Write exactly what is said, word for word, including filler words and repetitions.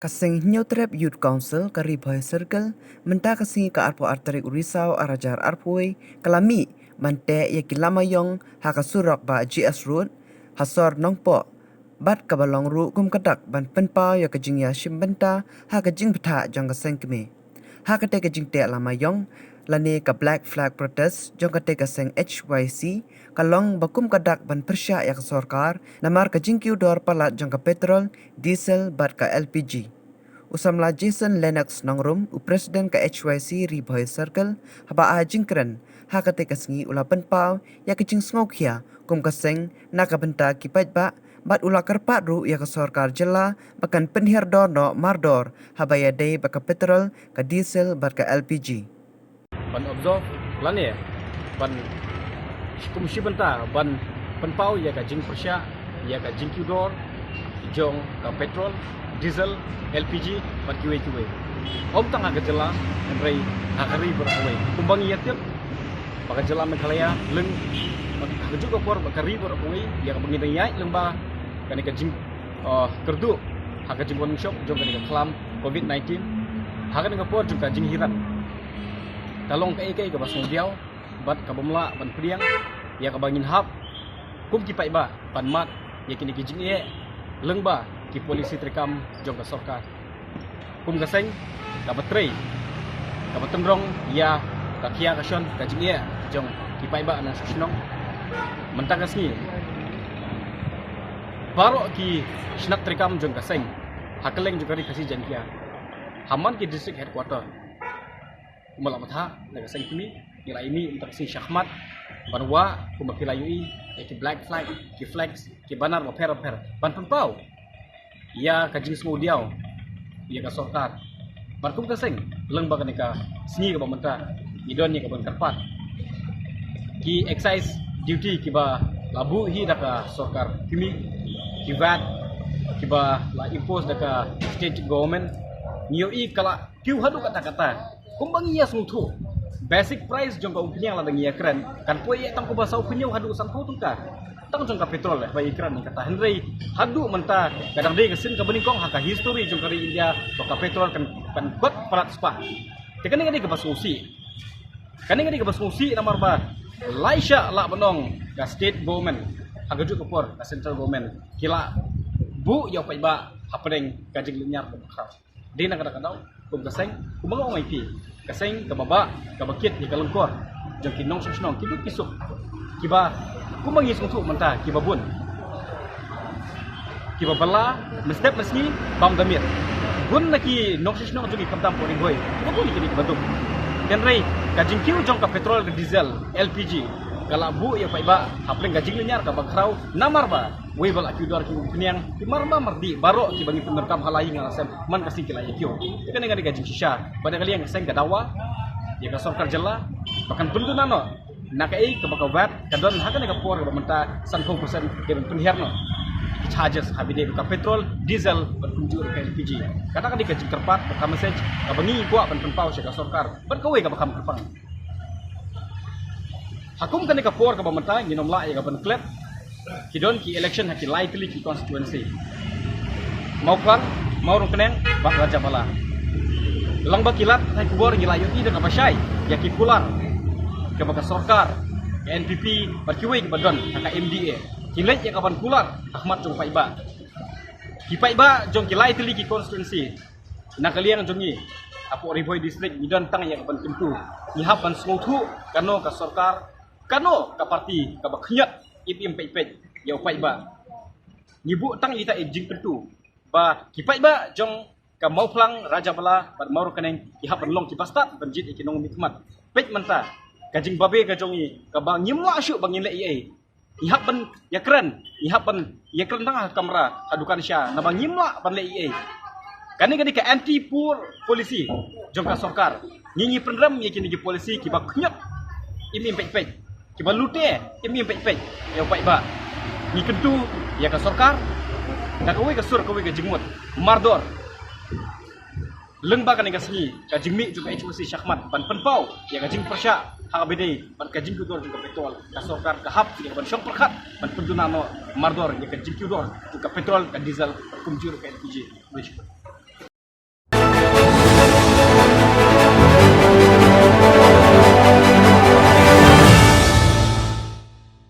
Ka Seng Hynñiewtrep Youth Council ka Ri Bhoi Circle mynta ka sngi ka arphew ar tarik u Risaw arhajar arphew wei ka la mih ban teh ïa ki lama ïong ha ka surok Bah G S Road ha sor Nongpoh, bad kaba long ruh kum ka dak ban pynpaw ïa ka jingïashim bynta ha ka jingbthah jong ka seng kmie. Ha katei ka jingteh lama ïong lane ka Black Flag Protest jong katei ka seng H Y C ka long ba kum ka dak ban pyrshah ïa ka sorkar namar ka jingkiew dor palat jong ka petrol, diesel bad ka L P G. U samla Jason Lennox Nongrum, u president ka H Y C Ri Bhoi Circle, haba ai jingkren ha katei ka sngi u la pynpaw ïa ka jingsngewkhia kum ka seng na ka bynta ki paidbah, bad u la kyrpad ruh ïa ka sorkar jylla ba kan pynhiar dor noh mardor haba ïadei bad ka petrol, ka diesel bad ka L P G. Ban observe lane ban kum shi bynta ban pynpaw ïa ka jingpyrshah ïa ka jingkiew dor jong ka petrol, diesel, L P G bad kiwei kiwei. Ym tang ha ka jylla, hynrei ha ka ri baroh kawei. Kumba ngi ïa tip ba ka jylla Meghalaya lyngba ha kajuh ka por bad ka ri baroh kawei ïa kaba ngi dang ïaid lyngba kane ka jing, uh, kyrduh ha ka jingwan shop jong kane ka khlam covid nineteen, ha kane ka por jong ka jinghiar ka long kaei kaei kaba sngewdiaw bad kaba ym lah ban pdiang ïa kaba ngin hap kum ki paidbah ban mad ïa kine ki jingeh lyngba ki polisi treikam jong ka sorkar. Kum ka seng kaba trei, kaba tynrong ïa ka khia ka shon ka jingeh jong ki paidbah nongshong shnong, mynta ka sngi baroh ki shnat treikam jong ka seng ha kylleng jong ka ri Khasi Jaiñtia, ha man ki district headquarter, kumba la bthah na ka seng kmie, ngi la ïa mih mynta ka sngi shakhmat ban wah kumba phi la ïohi ïa ki black flag, ki flags, ki banner bapher bapher ban pynpaw ïa ka jingsngewdiaw ïa ka sorkar. Bad kum ka seng, lyngba kane ka sngi kaba mynta, ngi don ïa ka ban kyrpad ki excise duty kiba la buh hi da ka sorkar kmie, ki vat kiba la impose da ka state government, ngi ïohi ka la kiew haduh katta katta. Kumba ngi ïa sngewthuh, basic price jong ka umphniang lada ngi ïa kren kan poi ïa tang kumba saw phew haduh sanphew tyngka tang jong ka petrol, eh, ba ïa kren ïa kata. Hynrei haduh mynta ka dang dei ka sien kaba nyngkong ha ka history jong ka ri India ba ka petrol kan, kan kot palat spah. Te kane ka dei kaba sngewsih. Kane ka dei kaba sngewsih namar ba lai shah lah ban ong ka state government ha kajuh ka por, ka central government ki la buh ïa u paidbah hapdeng ka jinglynñiar kaba khraw. Dei na kata ka daw, kum ka seng, kumba nga ong ïa phi, ka seng kaba bah, kaba kit ïa ka lyngkor jong ki nongshong shnong, ki duk ki suk, kiba kumba ngi sngewthuh mynta kiba bun, kiba bylla mynstep mynsngi bam da miet. Bun na ki nongshong shnong jong ngi khamtam pori boi, kiba bun kine kiba duk. Hynrei ka jingkiew jong ka petrol, ka diesel, L P G ka la buh ïa u paidbah hapdeng ka jinglynñiar kaba khraw namar ba wei ba la kiew dor ki umphniang, ki mar ba mardi baroh kiba ngi pyndonkam ha la ïing ha la sem man ka sngi ki la ïa kiew. Te kane ka dei ka jingshisha ba da ka liang ka seng ka dawa ïa ka sorkar jylla ba kan pynduna noh na kaei kaba ka vat ka don ha kane ka por kaba mynta, sanphew percent, dei ban pynhiar noh ki charges ha ba ïadei bad ka petrol, diesel bad kumjuh ruh ka L P G. Kata ka dei ka jingkyrpad, ka message kaba ngi kwah ban pynpaw sha ka sorkar bad kawei kaba kham kyrpang. Ha kum kane ka por kaba mynta ngin ym lah ïa ka ban klet, ki don ki election ha ki lai tylli ki constituency, Mawphlang, Mawryngkneng bad Rajabala. Lyngba ki lad pathai khubor ngi la ïohi da kaba shai ïa ki kular kaba ka sorkar, ka N P P bad kiwei kiba don ha ka M D A ki leit ïa ka ban kular ha khmat jong paidbah. Ki paidbah jong ki lai tylli ki constituency, na ka liang jong ngi hapoh Ri Bhoi District ngi don tang ïa ka ban kyntu. Ngi hap ban sngewthuh kano ka sorkar, kano ka parti kaba khñiot im im peit peit ïa u paidbah. Ngi buh tang ïa ita i jingkyntu ba ki paidbah jong ka Mawphlang, Rajabala bad Mawryngkneng ki hap ban long kiba stad ban jied ïa ki nongmihkhmat. Peit mynta ka jingbabe ka jong ngi kaba ngim lah shuh ba ngin leh ei ei. Ngi hap ban ïakren, ngi hap ban ïakren tang ha kamra, ha dukan sha, naba ngim lah ban leh ei ei. Kane ka dei ka anti poor policy jong ka sorkar. Ngi ngi pynrem ïa kine ki policy kiba khñiot im im peit peit, kiba lute im im peit peit ïa u paidbah. Ngi kyntu ïa ka sorkar da kawei ka sur, kawei ka jingmut mardor. Lyngba kane ka sngi ka jingmih jong ka H Y C shakhmat ban pynpaw ïa ka jingpyrshah ha kaba ïadei bad ka jingkiew dor jong ka petrol, ka sorkar ka hap ïa ka ban shong pyrkhat ban pynduna noh mardor ïa ka jingkiew dor jong ka petrol, ka diesel bad kumjuh ruh ka L P G.